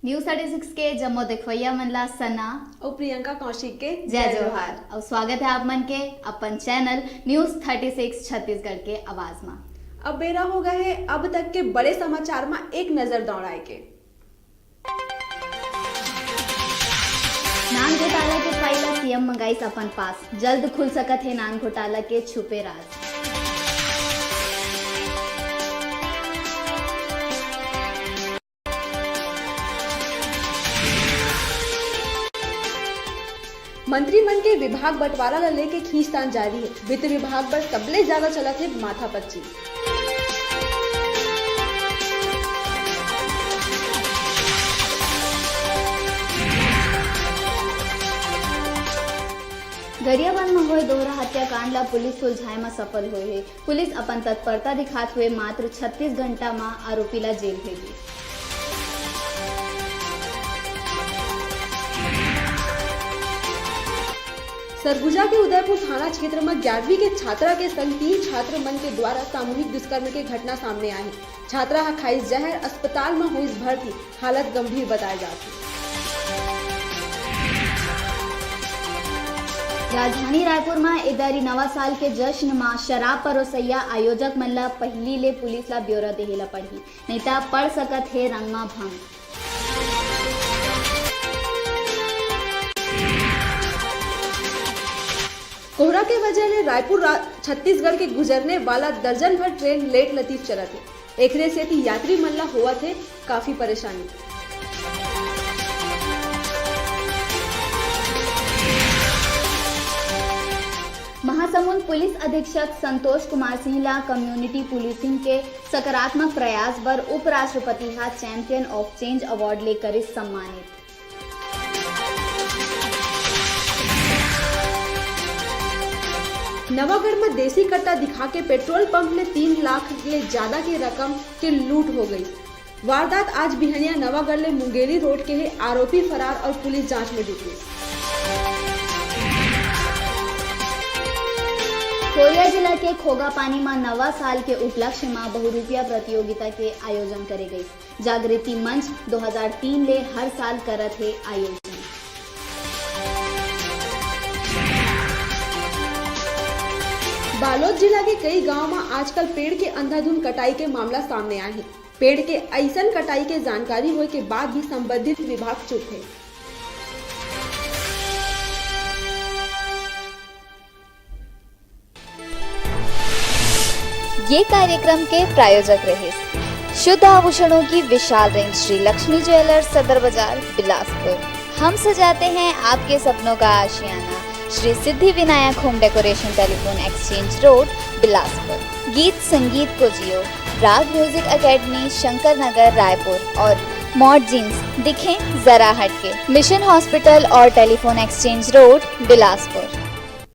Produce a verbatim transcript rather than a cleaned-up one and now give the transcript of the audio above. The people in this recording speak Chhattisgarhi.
News thirty six के जम्मो देखवैया मन ला सना अउ प्रियंका कौशिक के जय जोहार। अउ स्वागत है आप मन के अपन channel News thirty six Chhattisgarh के आवाज मा। अब बेरा हो गए है अब तक के बड़े समाचार मा एक नजर दौड़ाए के। नान घोटाला के file ला C M मंगाइस अपन पास, जल्द खुल सकत हे नान घोटाला के छुपे राज। मंत्री मन के विभाग बंटवारा ला लेके खींचतान जारी हे। वित्त विभाग बर सबले ज्यादा चलत हे माथापच्ची। गरियाबंद म होए दोहरा हत्याकांड ला पुलिस सुलझाए म सफल होए हे। पुलिस अपन तत्परता दिखात हुए मात्र छत्तीस घंटा म आरोपी ला जेल भेजिस। सरगुजा के उदयपुर थाना क्षेत्र म ग्यारहवीं के छात्रा के संग तीन छात्र मन के द्वारा सामूहिक दुष्कर्म के घटना सामने आए हे। छात्रा ह खाइस जहर, अस्पताल म होइस भर्ती, हालत गंभीर बताए जात हे। राजधानी रायपुर म ए दरी नवा साल के जश्न म शराब परोसइया आयोजक मन ल पहिली ले पुलिस ल ब्यौरा देहे ल पड़ही, नइ त पड़ सकत हे रंग म भंग। कोहरा के वजह ले रायपुर रा-, छत्तीसगढ़ के गुजरने वाला दर्जन भर ट्रेन लेट लतीफ चलत हे। एखरे सेती यात्री मन ला होवत हे काफी परेशानी। महासमुंद पुलिस अधीक्षक संतोष कुमार सिंह ला community policing के सकारात्मक प्रयास बर उपराष्ट्रपति हा Champion of Change Award ले करिस सम्मानित। नवागढ़ म देसी कट्टा दिखा के पेट्रोल पंप ले तीन लाख ले ज्यादा के रकम के लूट हो गई। वारदात आज बिहनिया नवागढ़ ले मुंगेली रोड के हे। आरोपी फरार और पुलिस जांच में जुटिस। कोरिया जिला के खोगापानी म नवा साल के उपलक्ष्य म बहुरूपिया प्रतियोगिता के आयोजन करे गई। जागृति मंच दो हज़ार तीन ले हर साल करत हे आयोजन। बालोद जिला के कई गांव म आजकल पेड़ के अंधाधुंध कटाई के मामला सामने आए हे। पेड़ के अइसन कटाई के जानकारी होए के बाद भी संबंधित विभाग चुप हे। ये कार्यक्रम के प्रायोजक रहे शुद्ध आभूषणों की विशाल रेंज श्री लक्ष्मी ज्वेलर्स, सदर बाजार, बिलासपुर। हम सजाते हैं आपके सपनों का आशियाना। Shri Siddhi Vinayak home decoration, telephone exchange road, Bilaspur. गीत संगीत को जियो, राग म्यूजिक एकेडमी, शंकर नगर, रायपुर और मॉड जींस, दिखें जरा हटके, मिशन हॉस्पिटल और टेलीफोन एक्सचेंज रोड, बिलासपुर।